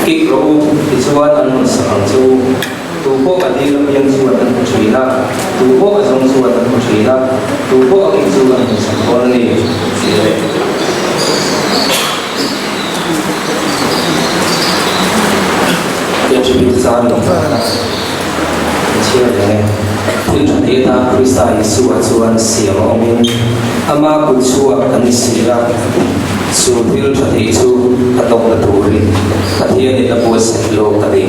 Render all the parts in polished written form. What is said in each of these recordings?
Kik rawh u, tichuan an rawn sak ang che u. Tu pawh a dil apiang chuan an hmu thin a, tu pawh a zawng chuan an hmu thin a, tu pawh a kik chu an hmu sak dawn a ni, tih leh. KGB zan lo nghak a, ka chhiar reng e. Thil tha thei atan Krista Isua chuan siam a awmin ama kut chhuak a ni si a, chu thil tha thei chu a tawkna turin Pathianin a buatsaih lawk a ni.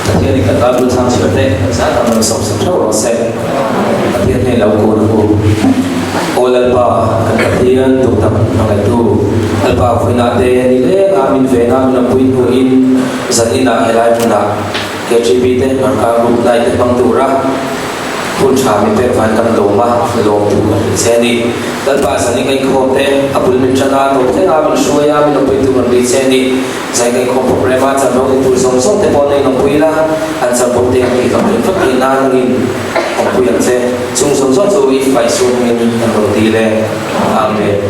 Pathianin kan Bible chang chhiar te kan zat ang lo sawm sak theuh rawh se. Pathian hnen lo kun ang u. Aw Lalpa, kan Pathian duh tak hmangaihtu, Lalpa vawiinah te ni leng a min ven a min awmpui hnuin zan inah helai hmunah KGB te Hmarka Group Night te hmang tura hun tha min pek vain kan lawm a, lawm thu kan hrilh che a ni. Lalpa zan i ngaihkhawm te a bul min tan a, tawp thleng a min hruai a min awmpui tu kan ri che a ni. Zai ngaihkhawm programme a chanvo ni tur zawng zawng te pawh nei lawmpui ila, an chanvo te an tih hlawhtling vek theih nan angin awmpui ang che. Chung zawng zawng chu i faih chhungin kan rawn dil e. Amen.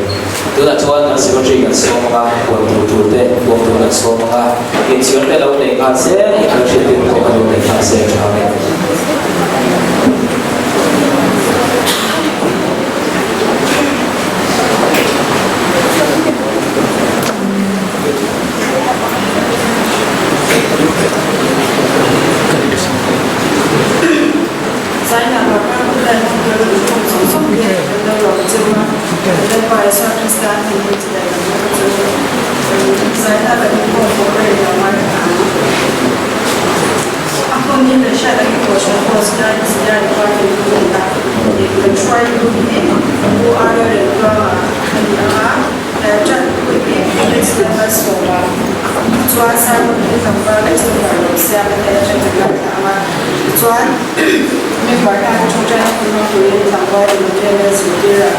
Tunah chuan kan secretary kan sawm ang a, puan tur tur te puang tur kan sawm ang a, inchhir te lo nei nghal se, kan hriattir pawh kan lo nei nghal se a tha e. Zaina Raka Buddha Temple inkhawm zawng zawng te kan lo lawm cheu a, kan Lalpa Isua Krista thinlung chi daih kan lo ka cheu. Zaina kan inkhawm pawh rei lo ngai ta ang. A hun hi kan hriat ang i Kohhran Host hian Senior Department hi a ni a, kan hruaitu hi Pu Arya Remtluanga a ni ang a. Ṭan pui hi President Malsawma chuan sermon hi tlangval Christopher lo siam a hnen aṭang kan ngaithla ang a, tichuan member tan ṭawngṭaina hun hmang turin tlangval Emmanuel zirtir a,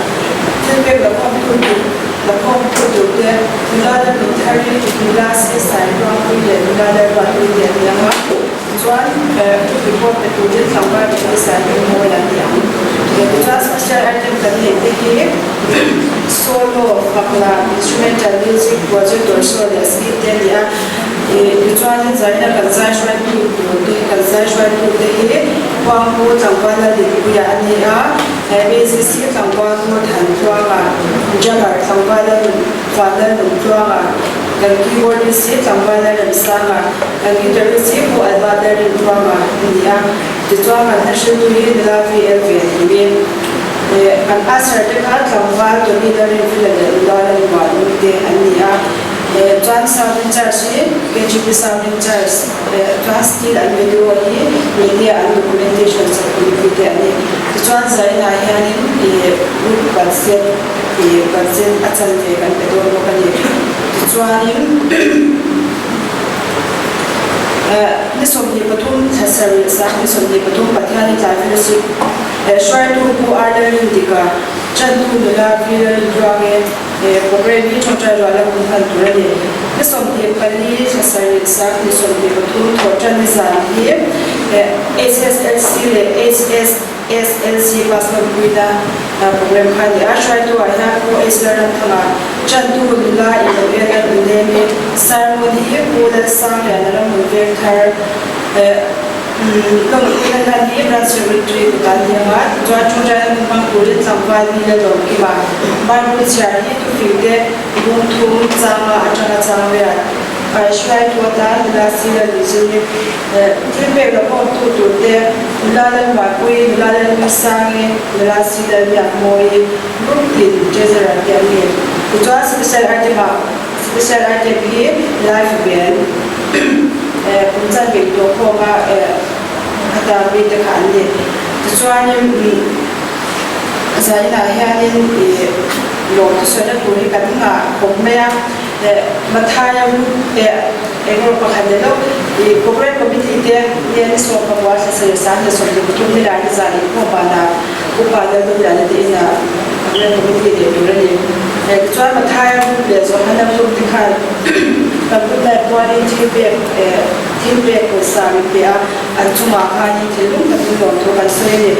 thil pek la khawmtu tur la khawmtu turte nula Lalnunthari, nula Sisai Tluangpui leh nula Lalruatpui te an ni ang a. Tichuan, thupui pawh pe turin tlangval pahnih sai hi mawi an ni ang. Tichuan, special item kan neih te hi solo, fakla, instrumental music, projector show leh skit te a ni a. Tichuanin zaina kan zai hruaitu tur te kan zai hruaitu te hi Khuangpu tlangval Lallinpuia a ni a, AZC tlangval Ngurthantluanga, drummer tlangval Vanlalnungtluanga, Kan keyboardist hi tlangval Lalremsanga, kan guitarist hi Pu Alba Lalrintluanga a ni a, tichuan kan hnahriltu hi nula VL ve niin kan usher te kha tlangval Tony Lalrinfela leh nula Lalmuanung te an ni a, chuan sound in charge hi KGP sound in charge chuan still an video hi media an documentation sak pui te an ni, tichuan Zainah hianin group budget. Ih budget a chanve kan pe dawn bawk a ni. Tichuanin ni 23 thla sarih sang ni 23 Pathian i tlai fellowship hruaitu Pu Arda Rindika, Chantu nula Pi Lalintluangi programme hi ṭawngṭai rual a hun hman tur a ni. Ni 24 thla sarih sang ni 23 thawhṭan ni zan hi HSLC leh HS SLC bus lawmpuina program kha a ni a, hruaitu ah hian Pu Ezra Ramthanga, Chantu nula i lo en a rawn lem i, sermon hi Pu Lalsangliana Ramhun Vengthar lawmpuina hlan hi Branch Secretary kut ah a ni ang a, tichuan ṭawngṭaina hun hmang turin tlangval mi Lalawmkima Bible chhiar hi thufingte lungthum changa aṭanga chang riat hruaitu atan nula Sila Luzini Thil pek la khawmtu turte, nula Lalhmuaipui, nula Lalhmingsangi, nula Si Lalbiakmawii, group tin treasurer te an ni. Tichuan special item ah special item hi life band kum chanve tawh khawma khata mite kha an ni. Tichuanin zaninah hianin ih lawm thusawi na tur hi kan nghah khawp mai a, Mathaia group Engro pakhat leh lo i Programme Committee te nen ni 14 thla sarih 2023 ni lai ni zan inkhawm banah Upa Lalduhliana te inah Programme Committee neih tur a ni. Tichuan Mathaia group leh Johana group te khan kan group lai pualin thil pek thil pek pawisa min pe a, an chungah khanin thil lung takin lawmthu kan sawi a ni.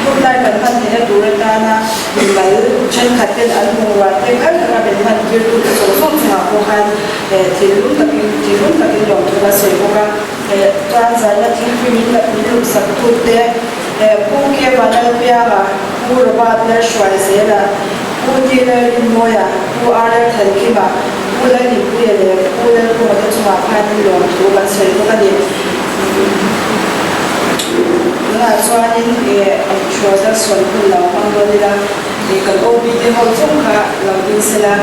Hunlai kan hman theihna tur atana mimal thenkhat ten an bungrua te phal taka min hman tirtute zawng zawng chungah pawh khan thinlung takin thinlung takin lawmthu ka sawi bawk a. Chuan zaina thilpui min min luksak tute Pu Keva Lalpianga, Pu Robert Lalhruaizela, Pu T Lalrinmawia, Pu R Lalthankima, Pu Lalhimpuia leh Pu Lalkunga te chungah khanin lawmthu kan sawi bawk a ni. Tunah chuanin Hruaza sawn hun lo hmang dawn ila, kan OB te ho chung kha lo ding sela,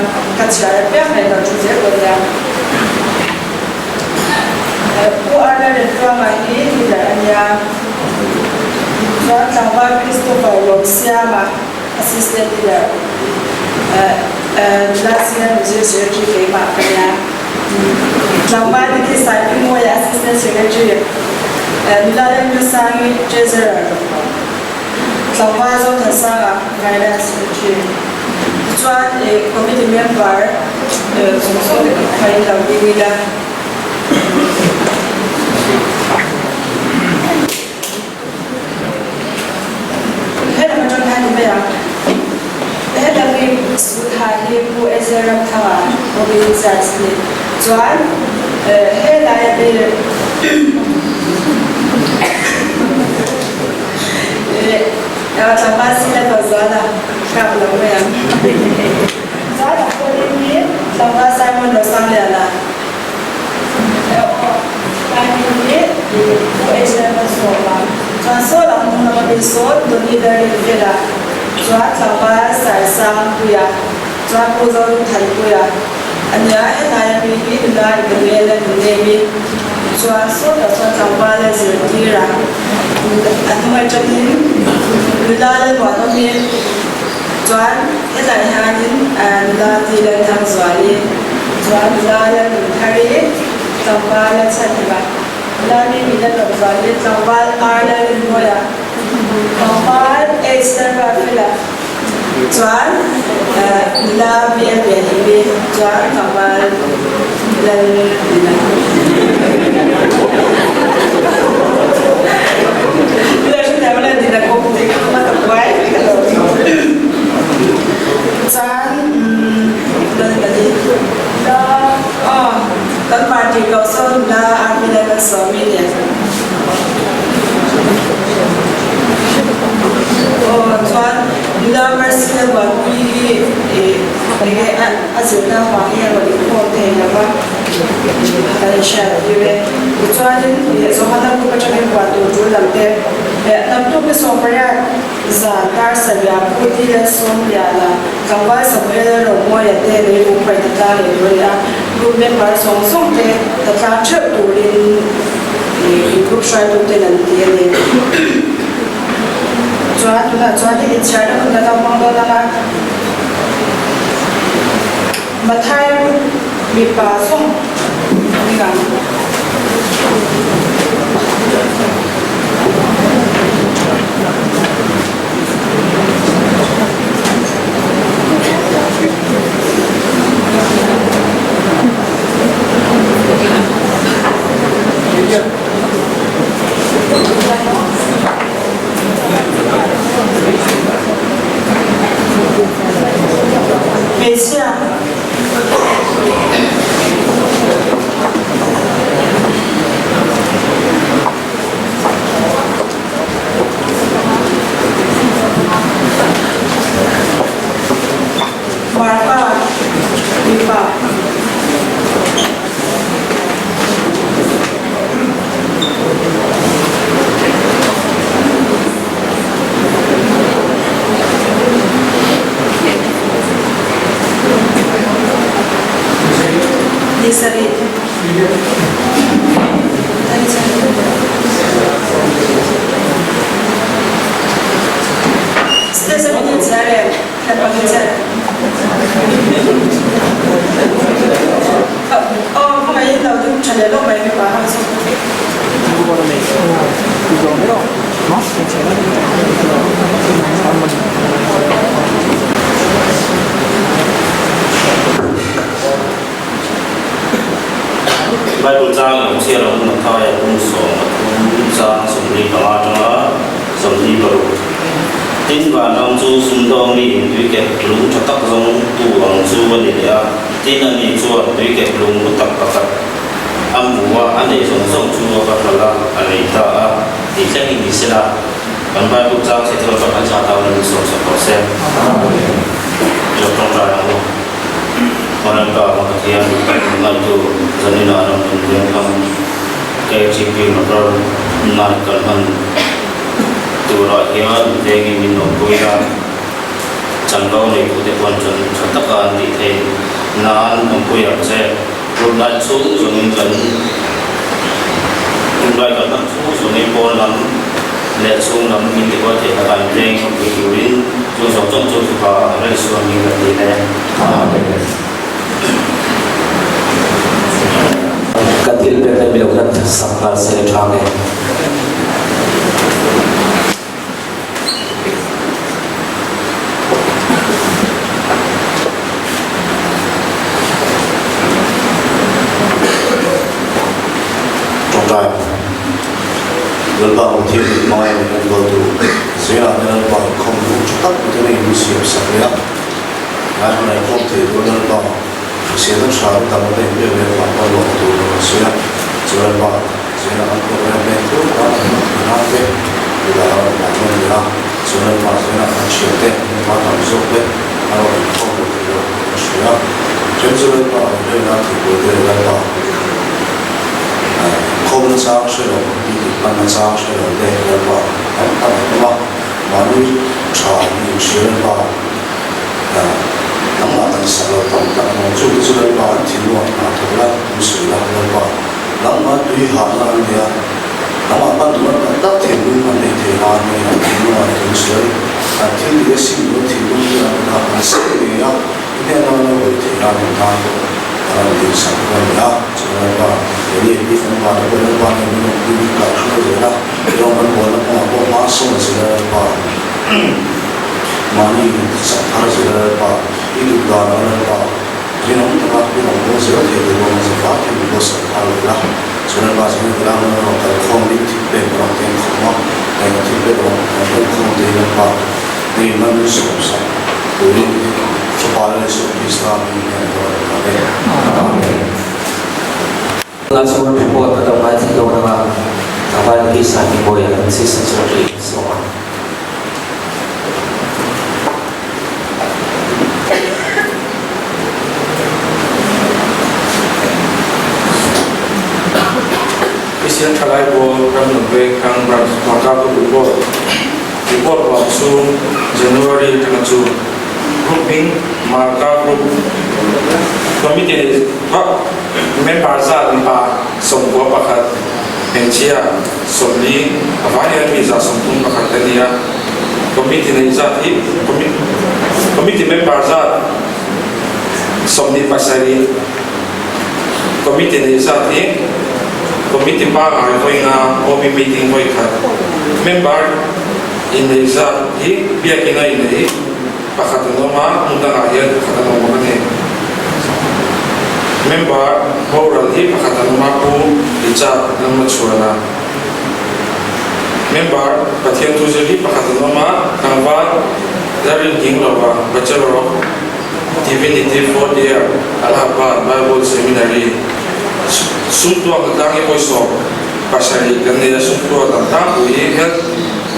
ka chhiar apiang hian lo thu zel dawn nia. Pu Arna Remtluanga hi leader a nia, chuan tlangval Christopher Lawmsiama assistant leader, nula senior Mizo secretary keimah ka nia. Tlangval te khi Saipui Mawia assistant secretary, nula Lalnusangi treasurer, tlangval Zothansanga finance secretary. Tichuan committee member zawng zawng te kan khain lo ding ila. Helam atang hian ni mai ang. Helam hi Sudha hi Pu Ezer Ramthanga Robin Richards a ni. Chuan helai a mi tlangval Sila Tawzuala kap lo mai ang. Chuan a pawlin hi tlangval Simon Rosangliana. Chuan saw lam hnung lama min sawn Tony Darlin Vela chuan tlangval Saisangpuia chuan Pu Zorinthangpuia a nia helai a mi hi nula Emmanuel-a nunemi chuan sawtah chuan tlangval a zirtir a a hnung atangin nula Lalmuanawmi chuan helai hianin nula Tilalthangzuali chuan nula Lalnunthari tlangval a chhan hlim a, nula mi min a lawm zual hi tlangval R Lalrinmawia, tlangval H Lalruatfela chuan nula mi a pian hlim hi chuan tlangval Lalnuna. Chuan Lalnuna. La aw kan party ko sawn la army level sawmi nen aw chuan nula mercy la buaipui hi ih enge a zirna vang hi a rawn inkhawm thei lo va kan inhriat tir e tichuanin ih Johana group atangin buan tur tul lam te hnamtuk ni sawmpariat Zan kar Saria Pu Ti Lalsawmliana, Tlangval Samuel Romawia te lei lungpai ta tlang leh tur a ni a, group member zawng zawng te ta tlang theuh turin ih group hruaitu ten an ti a ni. Chuan tunah chuan i inchhiarna hun kan lo hmang dawn ang a, Mathai group mipa zawng an ni ang. Hmeichhia. Marka, mipa. Ni sarih. Stage a min inchhiar em? Kan rawn inchhiar. Aw, hmangaih in lo ding tha leh lawk mai mipa ho chu. Bible chang lo chhiar ang Mathaia bung 13 chang 45 atanga 26. Tin, vanram chu sumdawng miin tuikep lung tha tak zawng tu ang chu a ni leh a. Tin, ani chuan tuikep lung hlu tak pakhat a hmu a, a neih zawng zawng chu a va hralh a, a lei ta a. Tih thleng i ni sela, kan Bible chang chhe theuh atang kan chah ta min sawmsak rawh se. Ilo tawngtai ang u. Hmanalka ka Pathian ngaihtu zaninah ram dun veng hmang KGP motor night kal hman turah hian vengin min awmpui a, chanvo neitute pawn chan tha taka an tih theih nan awmpui ang che. Group night chhung zawngin kan group night kal hman chhung zawngin pawn lam leh chhung lam min tibuai theih lakah in veng awmpui turin chu zawng zawng chu fapa Rallisuan min kan ti hle. Amen. Kan thil pek na milo hlat sak nghal se tha nge. Tawngtai Lalpa Pathian in hmangaih min enkawl tu zingah te Lalpa inkhawm duh tha tak te nei min siam sak leh a, ngaihhmana inkhawm thei tur Lalpa hriselna tha te dang te inpek leh vang pawh lawm tur ka rawn sawi a, chu Lalpa zingah kan program pek tur a an te ila a rawn dah nawn leh a, chu Lalpa zingah kan thian te Lalpa tam zawk te a rawn inkhawm lo thei lo ka hria a, then chu Lalpa rinna thihpui te Lalpa Khawmna chang hre lo, mi dik hmanna chang hre lo te Lalpa tam tak an awm a, mahni tha mi inhria Lalpa nangmah kan sak lo tam tak an awm. Chungte chu Lalpa an thinlung ah hna thawk la, an sawi la, Lalpa nangmah tui hahna an nei a, nangmah hman duhna tak tak thinlung an nei thei nan nge an thinlung ah thil sawi, an thil tih a sim duh thinlung te an kha an sawi ngei a, i hnena lo hawi thei nan min tan pawh. A rawn ding sak a ni a, chuan Lalpa, Eli, i fanu ah te pawh Lalpa nen min awm pui min kal hruai zel a, i rawng kan bualna kawngah pawh hma sawn zel a Lalpa, mahni in sak thar zel a Lalpa, i duh dan a Lalpa, rinawm taka i rawn bawl zel thei tur rawn za fai hian min buatsaih thar leh la, chuan Lalpa chuan i lam a rawn kal khawm in thil pek a rawn keng khawm a, eng thil pek rawn keng khawm te hi Lalpa, hei man min sawm sak turin Fapa leh Isua Krista hming hian ka rawn kal e. Amen. Tunah chuan report a lo ngaithla dawn anga Tlangval Lisa Hmingmawia Assistant Secretary in sawm a. Christian Thalai Pawl Ramnun Veng Thlang Branch Markapur Report. Report vang chu January atanga chu Group hming Marka Group Committee leh member zat mipa 91, hmeichhia 40, a vai hian mi 131 a ni a. Committee neih zat hi Committee member zat 27, Committee neih zat hi Committee pangngai vawi nga, OB meeting vawi khat. Member inneih zat hi biakina inneih pakhat an awm a, hmun dangah hian pakhat an awm bawk a ni. Member boral hi pakhat an awm a, Pu Richard Lalmachhuana. Member Pathian thu zir hi pakhat an awm a, tlangval Larin Hinglova, Bachelor of Divinity fourth year, Allahabad Bible Seminary. Sumtuak hnatlanghi pawisa 7 kan nei a, sumtuak dang tlangpui hi Health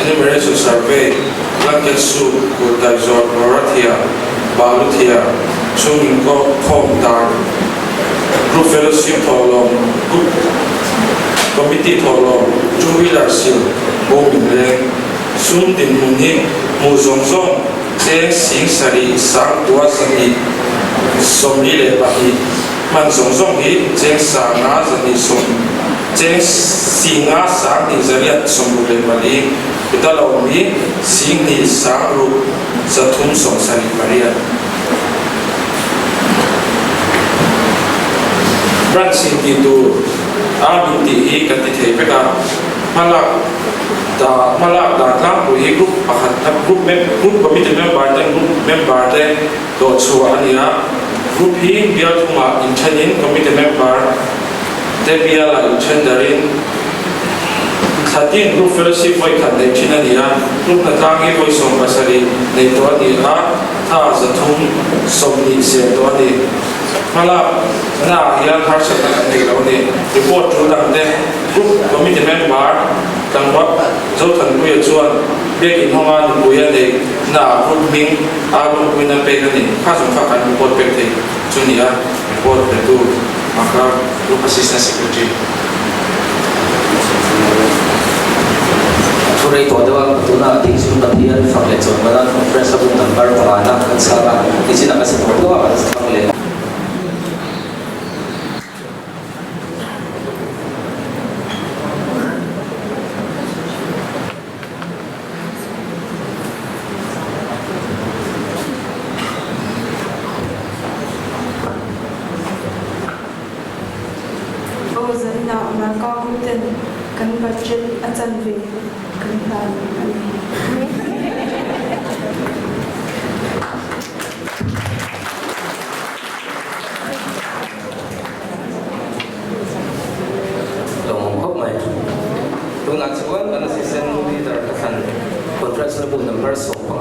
Enumeration Survey, Blanket Soup, Kut Daihzawt, Rora Thia, Balu Thia, Chhung Inkhawm Khawm Dar, Group Fellowship Thawhlawm, Group Committee Thawhlawm, Two Wheeler Sil, Bo Min Leng, Sum Dinhmun hi hmuh zawng zawng Cheng 70 sang tua 242 hman zawng zawng hi cheng 500 200 sawm cheng 500 sang 2 864 kuta lo awm hi 2 sang 6 378. Branch in tih tur a min tih hi kan ti thei vek a, hmalak Da hmalak dan tlangpui hi group pakhat group group committee member ten group member te dawh chhuah a ni a, group hi bial thumah inthenin committee member te bialah inthen darin Thlatin Group Fellowship vawi khat neih thin a ni a, Group hnatlang hi vawi 70 neih tawh a ni a, tha 320 sel tawh a ni. Hmalak naah hian harsatna kan nei lo a ni. Report tul dang te Group Committee Member Tlangval Zothanpuia chuan Biakin hawnga nupui a neih naah Group hming a lawmpuina pek a ni. Kha zawng kha kan report pek thei chu ni a, report petu Makar Group Assistant Secretary. A thu rei tawh deuh a, tunah ding chung Pathian fak leh chawnmana conference a bum number pangana kan chhak a, nichinah kan sa tawh deuh a kan chhang leh. Aw zanina ralkap ten kan budget a chanve kan hlan a ni. Lawmawm khawp mai. Tunah chuan kan assistant leader ka thlan conference na bul number 15.